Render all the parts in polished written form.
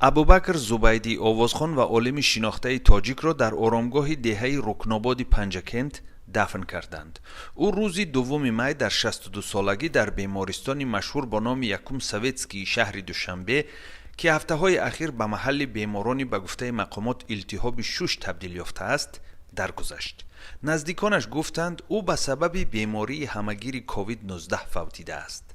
Абубакр Зубайдӣ, овозхон ва олими шинохтаи тоҷикро дар оромгоҳи деҳаи Рукнободи Панҷакент дафн карданд. Ӯ рӯзи 2 май дар 62-солагӣ дар бемористони машҳур бо номи Якум Советскии шаҳри Душанбе, ки ҳафтаҳои ахир ба маҳалли беморони ба гуфтаи мақомот илтиҳоби шуш табдил ёфтааст, даргузашт. Наздиконаш гуфтанд, ӯ ба сабаби бемории ҳамагири COVID-19 фавтидааст.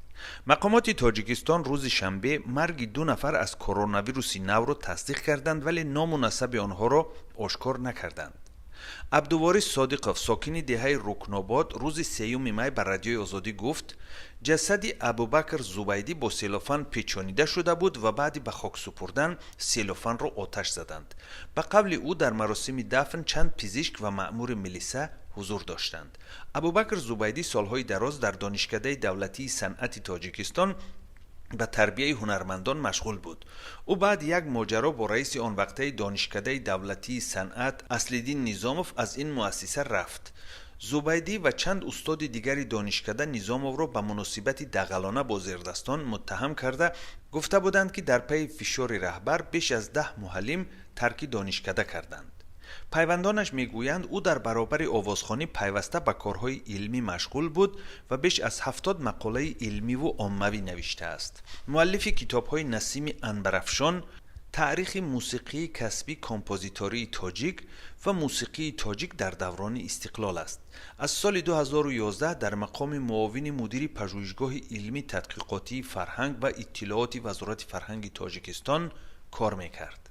Мақомоти Тоҷикистон рӯзи шанбе марги ду нафар аз коронавируси навро тасдиқ карданд, вале ному насаби онҳоро ошкор накарданд. Абдуворис Содиқов, сокини деҳаи Рукнобод, рӯзи 3 май ба Радиои Озодӣ гуфт, ҷасади Абубакр Зубайдӣ бо селофан печонида шуда буд ва баъди ба хок супурдан селофанро оташ заданд. Ба қавли ӯ, дар маросими дафн чанд пизишк ва маъмури милиса ҳузур доштанд. Абубакр Зубайдӣ солҳои дароз дар Донишкадаи давлатии санъати Тоҷикистон ба тарбияи ҳунармандон машғул буд. Ӯ баъд як моҷаро бо раиси он вақтаи Донишкадаи давлатии санъат Аслиддин Низомов аз ин муассиса рафт. Зубайдӣ ва чанд устоди дигари донишкада Низомовро ба муносибати дағалона бо зердастон муттаҳам карда, гуфта буданд, ки дар пайи фишори раҳбар беш аз 10 муаллим тарки донишкада карданд. Пайвандонаш мегӯянд, ӯ дар баробари овозхонӣ пайваста ба корҳои илмӣ машғул буд ва беш аз 70 мақолаи илмиву оммавӣ навиштааст. Муаллифи китобҳои «Насими анбарафшон», «Таърихи мусиқии касбӣ композитории тоҷик» ва «Мусиқии тоҷик дар даврони истиқлол» аст. Аз соли 2011 дар мақоми муовини мудири Пажӯҳишгоҳи илмӣ тадқиқотии фарҳанг ва иттилооти Вазорати фарҳанги Тоҷикистон кор мекард.